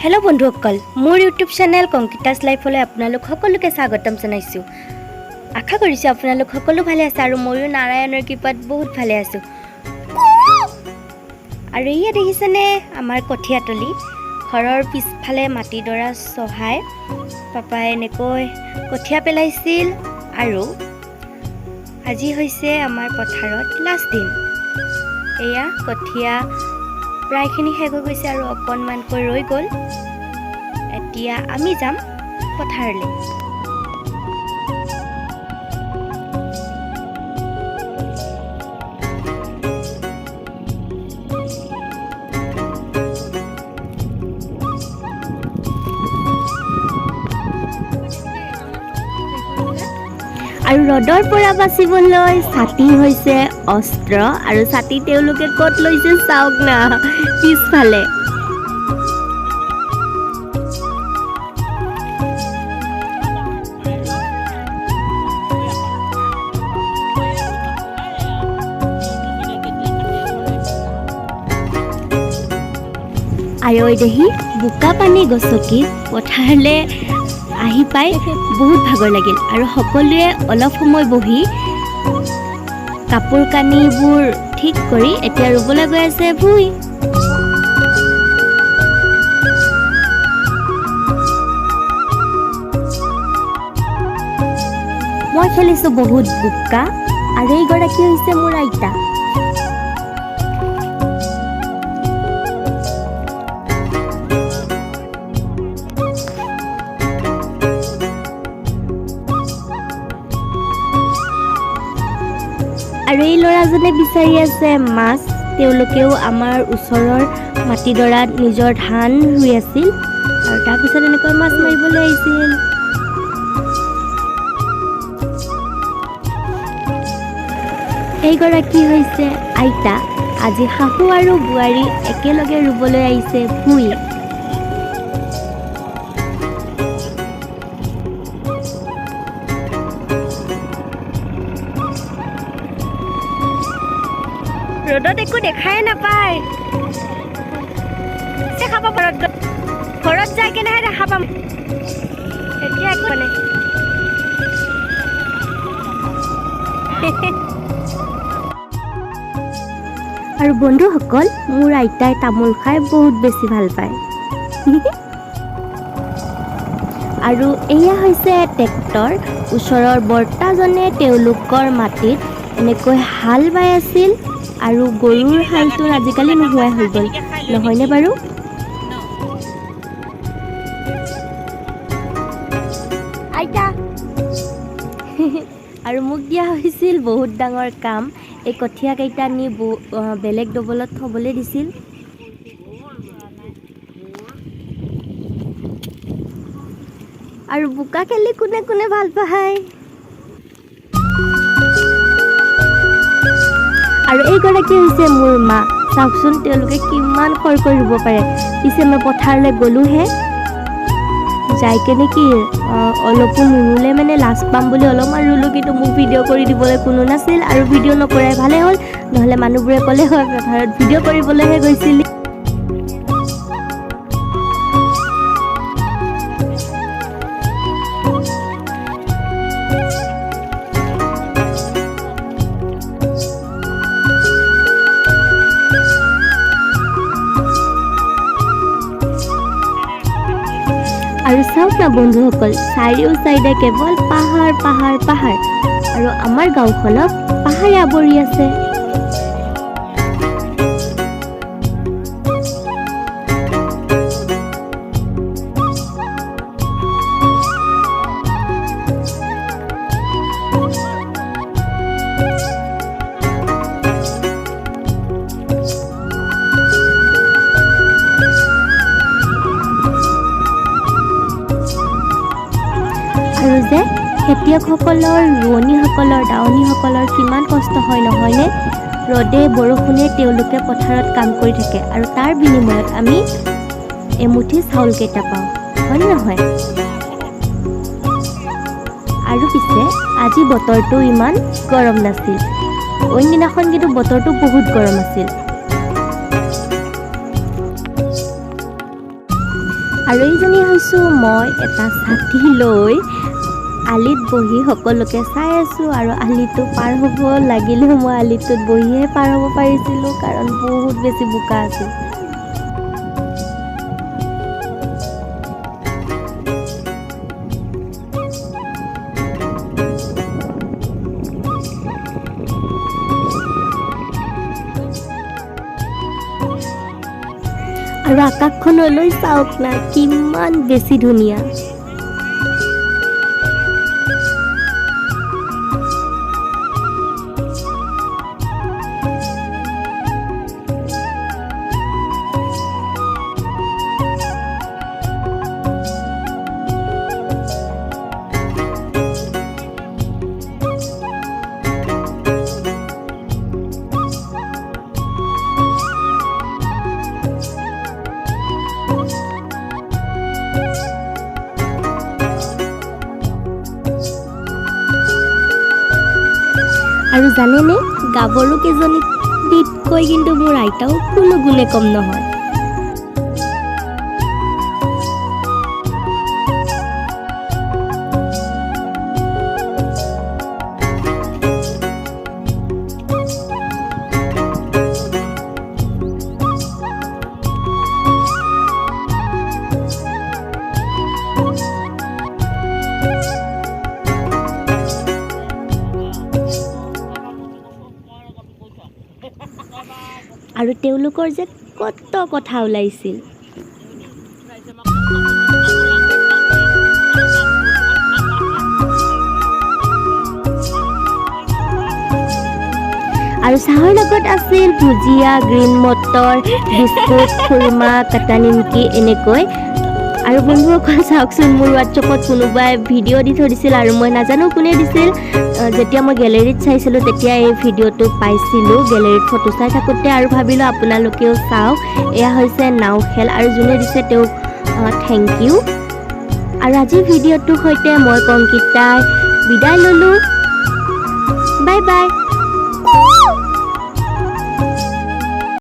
Hello' বন্ধুসকল, মোৰ YouTube channel কংকিতাছ লাইফলৈ আপোনালোক সকলোকে স্বাগতম জনাইছোঁ। আশা কৰিছোঁ আপোনালোক সকলো ভালে আছে আৰু ময়ো নাৰায়ণৰ কৃপাত বহুত ভালে আছোঁ। আৰু এয়া দেখিছেনে আমাৰ কঠীয়াতলি। ঘৰৰ পিছফালে মাটিডৰা চহাই পাপাই এনেকৈ কঠীয়া পেলাইছিল আৰু আজি হৈছে আমাৰ পথাৰত লাষ্ট দিন। এয়া কঠীয়া প্ৰায়খিনি শেষ হৈ গৈছে আৰু অকণমানকৈ ৰৈ গ'ল। এতিয়া আমি যাম পথাৰলৈ। আৰু ৰ'দৰ পৰা বাচিবলৈ ছাতি হৈছে অস্ত্ৰ। আৰু ছাতি তেওঁলোকে ক'ত লৈছে চাওক না, পিছফালে। আয়ৈ দেহি, বোকা পানী গছকি পথাৰলৈ আহি পাই বহুত ভাগৰ লাগিল আৰু সকলোৱে অলপ সময় বহি কাপোৰ কানিবোৰ ঠিক কৰি এতিয়া ৰুবলৈ গৈ আছে ভূঁই। মই খেলিছোঁ বহুত বোকা আৰু এইগৰাকী হৈছে মোৰ আইতা। আৰু এই ল'ৰাজনে বিচাৰি আছে মাছ। তেওঁলোকেও আমাৰ ওচৰৰ মাটিডৰাত নিজৰ ধান ৰুই আছিল আৰু তাৰপিছত এনেকৈ মাছ মাৰিবলৈ আহিছিল। এইগৰাকী হৈছে আইতা। আজি শাহু আৰু বোৱাৰী একেলগে ৰুবলৈ আহিছে ভূঁই। ৰ'দত একো দেখাই নাপায়। দেখা পাব ঘৰত গৈ, ঘৰত যাই কেনেহে দেখা পাম, এতিয়া একো নাই। আৰু বন্ধুসকল, মোৰ আইতাই তামোল খাই বহুত বেছি ভাল পায়। আৰু এয়া হৈছে ট্ৰেক্টৰ। ওচৰৰ বৰ্তাজনে তেওঁলোকৰ মাটিত এনেকৈ হাল বাই আছিল আৰু গৰুৰ হালটো আজিকালি নোহোৱাই হৈ গ'ল, নহয়নে বাৰু? আইতা, আৰু মোক দিয়া হৈছিল বহুত ডাঙৰ কাম। এই কঠীয়া কেইটা নি বেলেগ ডবলত থ'বলৈ দিছিল। আৰু বোকা খেলি কোনে কোনে ভাল পায়? আৰু এইগৰাকী হৈছে মোৰ মা। চাওকচোন তেওঁলোকে কিমান খৰকৈ ৰুব পাৰে। পিছে মই পথাৰলৈ গ'লোহে, যাই কেনে কি অলপো নুৰুলে মানে লাজ পাম বুলি অলপমান ৰুলোঁ, কিন্তু মোক ভিডিঅ' কৰি দিবলৈ কোনো নাছিল আৰু ভিডিঅ' নকৰাই ভালেই হ'ল, নহ'লে মানুহবোৰে ক'লে হয় পথাৰত ভিডিঅ' কৰিবলৈহে গৈছিলি। আৰু চাওক না বন্ধুসকল, চাৰিও চাইডে কেৱল পাহাৰ পাহাৰ পাহাৰ আৰু আমাৰ গাঁওখনক পাহাৰে আৱৰি আছে। আৰু যে খেতিয়কসকলৰ, ৰোৱনীসকলৰ, দাৱনীসকলৰ কিমান কষ্ট হয়, নহয়নে? ৰ'দে বৰষুণে তেওঁলোকে পথাৰত কাম কৰি থাকে আৰু তাৰ বিনিময়ত আমি এমুঠি চাউলকেইটা পাওঁ, হয়নে নহয়? আৰু পিছে আজি বতৰটো ইমান গৰম নাছিল, অইন দিনাখন কিন্তু বতৰটো বহুত গৰম আছিল। আৰু এইজনী হৈছোঁ মই, এটা ছাতি লৈ আলিত বহি সকলোকে চাই আছোঁ। আৰু আলিটো পাৰ হ'ব লাগিলেও মই আলিটোত বহিহে পাৰ হ'ব পাৰিছিলোঁ, কাৰণ বহুত বেছি বোকা আছিল। আৰু আকাশখনলৈ চাওক না, কিমান বেছি ধুনীয়া। আৰু জানেনে, গাভৰু কেইজনীতকৈ কিন্তু মোৰ আইতাও কোনো গুণে কম নহয়। আৰু তেওঁলোকৰ যে কত কথা ওলাইছিল। আৰু চাহৰ লগত আছিল ভুজিয়া, গ্ৰীণ মটৰ, বিস্কুট, খুৰমা, কাটা নিমকি এনেকৈ। আৰু বন্ধুসকল চাওকচোন, মোৰ হোৱাটছএপত কোনোবাই ভিডিঅ' দি থৈ দিছিল আৰু মই নাজানো কোনে দিছিল। যেতিয়া মই গেলেৰীত চাইছিলোঁ তেতিয়া এই ভিডিঅ'টো পাইছিলোঁ, গেলেৰীত ফটো চাই থাকোঁতে, আৰু ভাবিলোঁ আপোনালোকেও চাওক। এয়া হৈছে নাও খেল, আৰু যোনে দিছে তেওঁক thank U. আৰু আজিৰ ভিডিঅ'টোৰ সৈতে মই কংকিতাই বিদায় ল'লোঁ। Bye bye.